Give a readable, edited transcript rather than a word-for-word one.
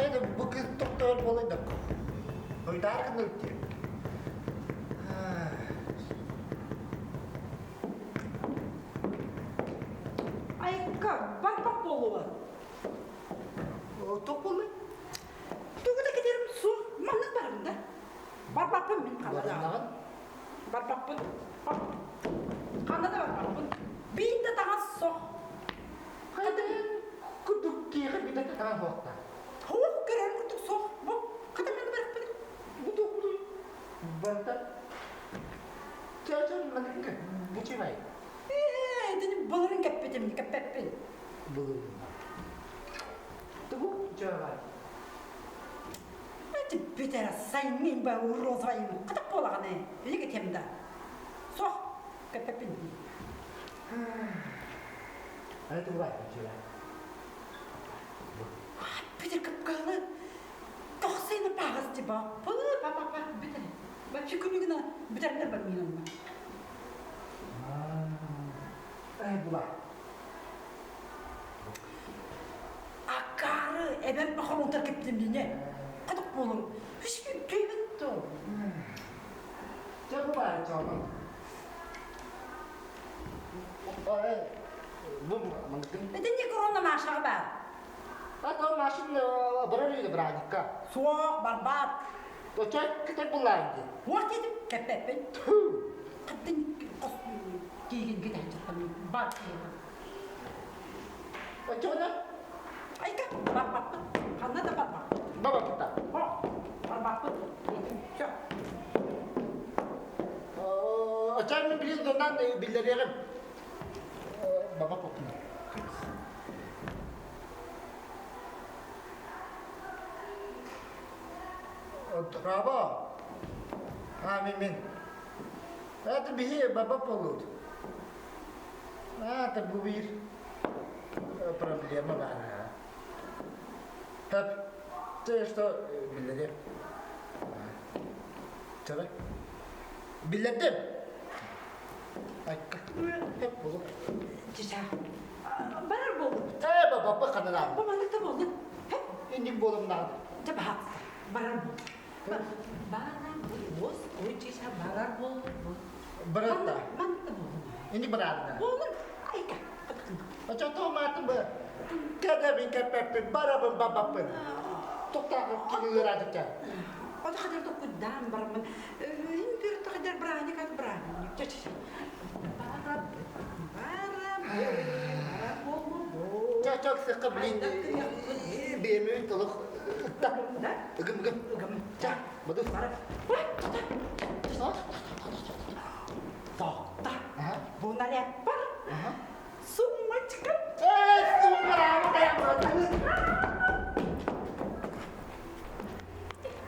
Хайа да бу кыыс тохтоор буолай да Ойдаар гына үттиэ. Айка, барбах буолуо. Туох буоллай? Тугу да кэтерим суох, маннык барабын да. Барбаппын мин ханна да. Барбаппын. Ханна да барбаппын. Биир да таҥас суох. Хайдах курдук киэхэ биир да таҥас суохта. Суох көрөр курдук суох. Бу хата манна барыппын. Бу туох буолуй? Барта. Чэ-чэ маннык бу чимай. Ээ, итини былырын кэппитим, кэппэппин. Былырын. Тугу дьаҕай? Эти бүтэрэ саймин ба розовайым. Кытык буолаҕын Илик этем да. Суох, кэппэппин. Аны тугу дьиэ? Бүтэр кыпкаалы. Тохсыйны пағыз типа. Пы па па па бүтэр. Вообще күнүгүнэ бүтэрдер бар мин онно. Эй, була. Акаары эбэм пахомунтар кэптимдине. Кытык буолур. Үс күн төйбүт то. Чэ, бу баар чоҕун. Бу маңгытын. Итинник корона Машаҕа баар. А то машина барар үйде браникка. Суох, барбаат. Оча кытар булаанды. Уох дедим, кэппэппин. Кыттын киигин китэхчаттам бар Очоҕуна Айка, барбаппын. Ханна да барбаппын. Бабаппыта. Барбаппын. Все. Оча мен билин донан биллериэҕим. Баба поппун. Браво! А, мен мен. Это биһи баба болут. А, это бу биир проблема бар. Так, ты что биллери? Чара? Биллердим. Айка. Хеп болу. Чича. Барар болду. Э, баба каналам. Бу маннык да болду. Инник болум надо. Жа баха. Барар болду. Барар болду. Ой, чича барар болду. Барар да. Маннык да болду. Инник барар. Болун. Айка. Очото маатым кэдэбин кэппэппин барабын бабаппын. Тоқтағы килилер Ота хадar токкудаан барамын. Им бир тахадar браник ат браник. Ча-ча. Барар барар барар болду. Ча-чак сыққа блин бемün толық. Да? Ыгым ыгым. Ыгым. Ча, буду. Барар.